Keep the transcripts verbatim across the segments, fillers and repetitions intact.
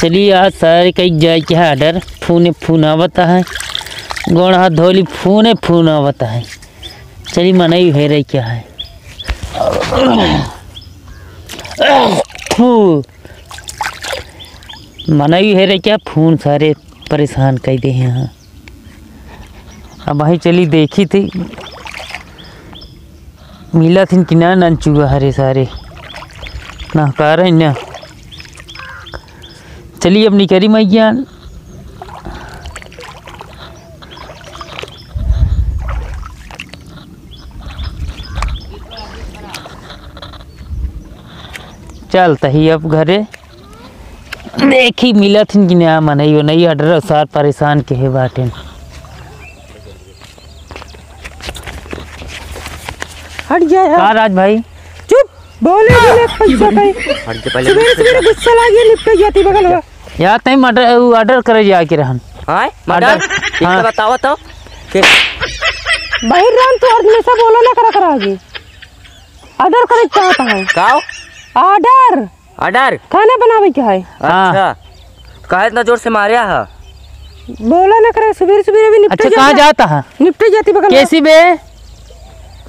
चली आज सारे कई जाए क्या है order, फोने फोन आवता है, गोड़ हाथ धोली, फोने फोन आवता है। चली मनई हेरे क्या है। फू। मनई हेरे क्या, फोन सारे परेशान कर दे हैं। अब भाई चली देखी थी, मिला थिन कि ना नंचुआ हरे सारे। ना का रहे ना। चली अब निकरी मैया। चल तही अब घरे। देखी मिलत हिन कि ना मनई, ओ नहीं order सार परेशान के हे बाटेन। हट जा यार। का राज भाई? चुप, बोले भी ना पैसा का। हट जा पहले। सुबेरे सुबेरे गुस्सा लागी, निपटे जाती बगल हुआ। यार तई मर्डर, order करे जाके रहन। हाँ? Order? Order? ठीक से हाँ। बतावा तो। के? बाहर रहन तो order में सब बोला ना करा करा आगे। Order करे चाहता है। का? Order। Order? खाना बनावे के है। हाँ। अच्छा। काहे इतना जोर से मार्या है? बोला ना करे, सुबेरे सुबेरे अभी निपटे अच्छा, कहाँ जाता? जाता है? निपटे जाती बगल में। कैसी बे?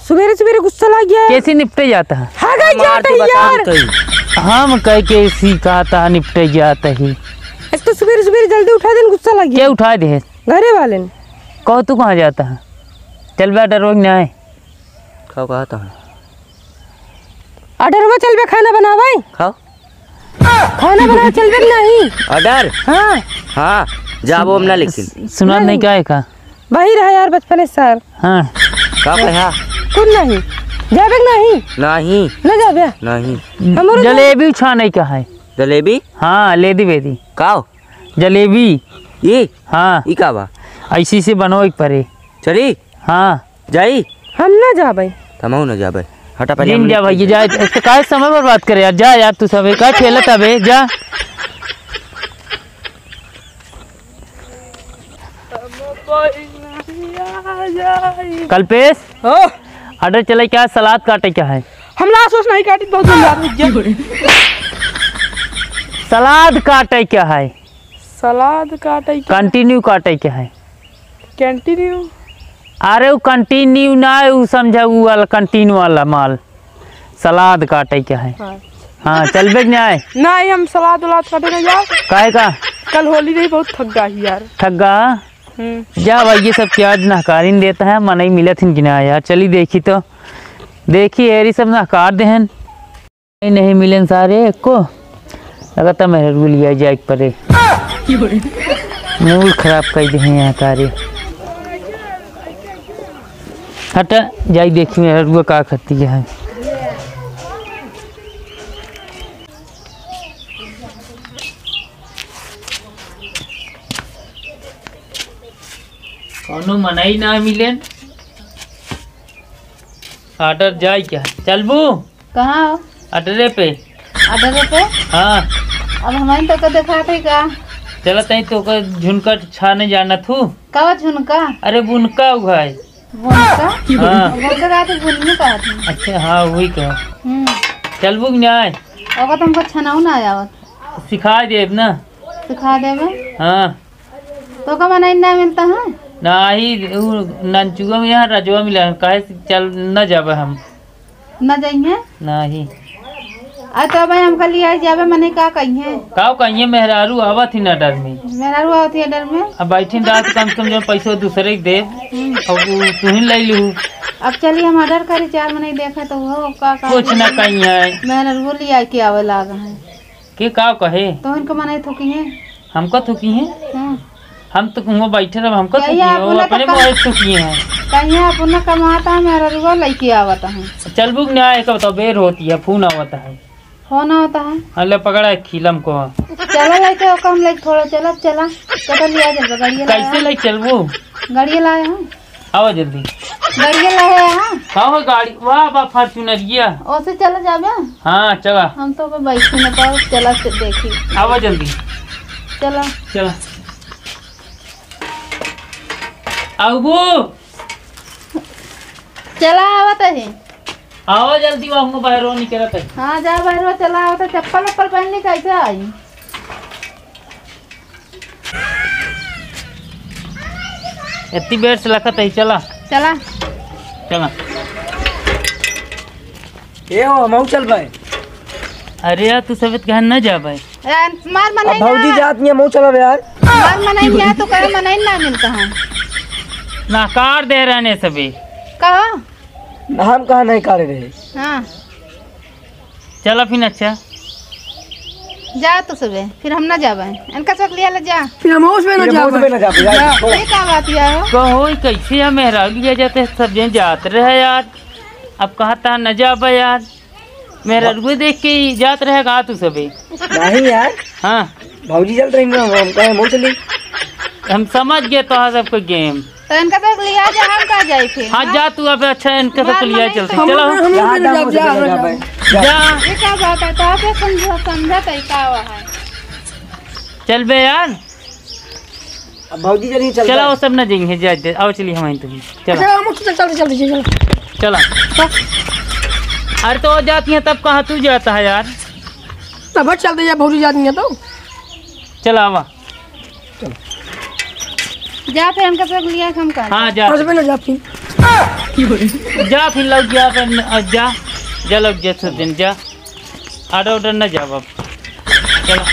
सुबेरे सुबेरे गुस्सा लग गया। कैसी निपटे जाता है? हाँ, गई मार जाता के है बता यार। दे तो। हम कह कैसी कहता है निपटे जाता है। एक तो सुबेरे सुबेरे जल्दी उठा देन, गुस्सा लग गया। क्या उठा दे? घरे वाले ने। कहो तू कहाँ जाता है? चल बे, डरो नहीं आए। खाओ, कहा था? Order में चल बे, खाना बनावे। खाओ। खाना बनावे चल बे कि नहीं? Order? हाँ। हाँ, जाबो हम ना लेकिन। सुनात नहीं का है का? वही रहा यार बचपन से सर। हाँ। का कहा? कुछ नहीं। जाबे कि नहीं? नहीं। ना जाबे? नहीं। हमरो जलेबी छाने का है। जलेबी? हाँ, लेदी बेदी। काओ? जलेबी। ई? हाँ। ई का बा? ऐसी से बनोए के परे। चली? हाँ। जाई? हम ना जाबे। तमहू ना जाबे। हटा पहले जिन हम जा भाई, जा, तो काहे समय बर्बाद करे यार, जा यार, तू सबे का खेलत अबे, जा। कल्पेश, हाँ। Order चले क्या, सलाद काटे क्या है? हम लाश वाश नहीं काटी, बहुत दिन बाद में। सलाद काटे क्या है? सलाद काटे क्या? Continue काटे क्या है? Continue? अरे उ continue ना, उ समझा, उ वाला continue वाला माल, सलाद काटे क्या है? हाँ। हाँ, चलबे कि नहीं? नहीं, हम सलाद उलाद काटे ना जाओ। काहे का? कल होली रही, बहुत थक गा ही यार। थक गा? हम्म। जा भाई, ये सब क्या आज नहकारिन देता है, मनई मिलत हिन कि ना यार? चली देखी तो, देखी हेरी सब नहकार देहन। नहीं, नहीं मिलेन सारे एको। लगता मेहररुआ लिया जाए के परे। Mood खराब कर दे हैं यहाँ सारे। हटा, जाई देखी मेहररुआ का करती है। कौनो मनई ना मिलेन। Order जाई क्या? चलबू? कहाँ हो? Order पे। Order पे? हाँ। अब हमारी तो को दिखाते का? चलत ही तो को झुनका छाने जाना थू। का झुनका? अरे बुनका उघाई। बुनका? हाँ। बुनका का तो बुनिए का थी। अच्छा, हाँ, वही कहो। हम्म। चलबू कि नहीं? ओका तुमको छनाऊ ना आवत। सिखा देब ना। सिखा देबे? हाँ। तो का मनई ना मिलता है? नाही, उ नंचुआ में यहाँ रजवा मिला है, काहे से चल न जाबे हम। न जाइए? नाही। आ तो भाई हमका लिया जाबे, मने का कहिए? का कहिए, मेहरारू आवत ही ना डर में। मेहरारू आवत ही डर में? अब बैठिन रात कम से कम जो पैसो दूसरे के देब, हम्म। अब उ तुहिन ले लिहू। अब चली हम order करी, चार मनई देखे तो वो का, का कुछ ना कहिए। कहिए। मेहरारू लिया के आवे लाग है। के का कहे? तो इनका मनई थूकी है। हमको थूकी है? हाँ। हम तो हुआं बैठे रहे, हमको कहिया थूकी है, वो अपना अपने का-, मोबाइल थूकी है। कहिया अपना कमाता है, मेहररुआ लइके आवता है। चलबू कि ना, एक बताओ, बेर होती है, फोन आवता है। फोन आवता है। हाँ, ले पकड़ा है खीलम को। चला लेके ओका हम लेके थोड़ा चला, चला। चला लिया चल, गाड़ी लाया। कैसे ले चलबू? गाड़ी लाया हम। आवा जल्दी। गाड़िया लाए हैं, हाँ? का हो गाड़ी? वाह, बा फॉर्च्यूनरिया। ओसे चला जाबे? हाँ, चला। हम तो ओपे बैठी न पाओ, चला से देखी। आवा जल्दी। चला। चला। आउबू। चला, आवत है। आवा जल्दी, वहाँ बाहर निकलत है। हाँ, जा बाहर चला, आवत है। चप्पल उप्पल पहन ली, कैसे आई? इतनी बेर से लखत है, चला। चला। चला। ए हो, हमहू चलबे। अरे यार, तू सबे त कहा न जाबे। अरे, मार अब मनाई भौजी ना। जात नहीं, हमहू चलब यार। मार मनाई ना, तो कहे मनाई ना मिलता है। नकार दे रहने सबे। कहो। हम कहा नहीं करे रहे। हाँ। चला फिर, अच्छा। जा तो सबे, फिर हम ना जाबे। इनका सब लिया ले जा। फिर हम उसमें ना फिर हम जाबे। उसमें ना जाबे, जा। जा। ये का बात यार हो? कहो, कैसे है मेहरारू लिया जाते हैं, सब जन जात रहे यार। अब कहा था न जाबे यार। मेहरारू देख के ही जात रहे कहा तू सबे। नहीं यार। हाँ। भौजी चल रही ना, हम कहे हम चली। हम समझ गए तो सबको गेम। तो इनका सब लिया जा, हम का जाई फिर, हाँ, हाँ? जा तू अब, अच्छा, इनका सब मार लिया मनाई चलते। तो चलो। हम, हम, हम यहाँ जा, जा, हम जा, जा, जा, जा। जा। ये का बात है? तो आप समझा, समझा तो का हुआ है? चल बे यार। अब भौजी चली, चल चलो, बे। वो सब ना जाएंगे, जा, जा, आओ, चलिए हम तुम। चलो। अच्छा, हम चल, चल, चल, चल, चल। चला। हाँ। अरे, तो वो जाती हैं, तब कहाँ तू जाता है यार? तब चल दे, भौजी जाती हैं तो। चला, आवा। जा फिर हमका सब लिया, हम का हाँ, जा। बस में ना जा फिर। जा फिर लौट जा, फिर न-, जा, जा लौट जा, सब दिन जा। Order, order न जाब अब। चला।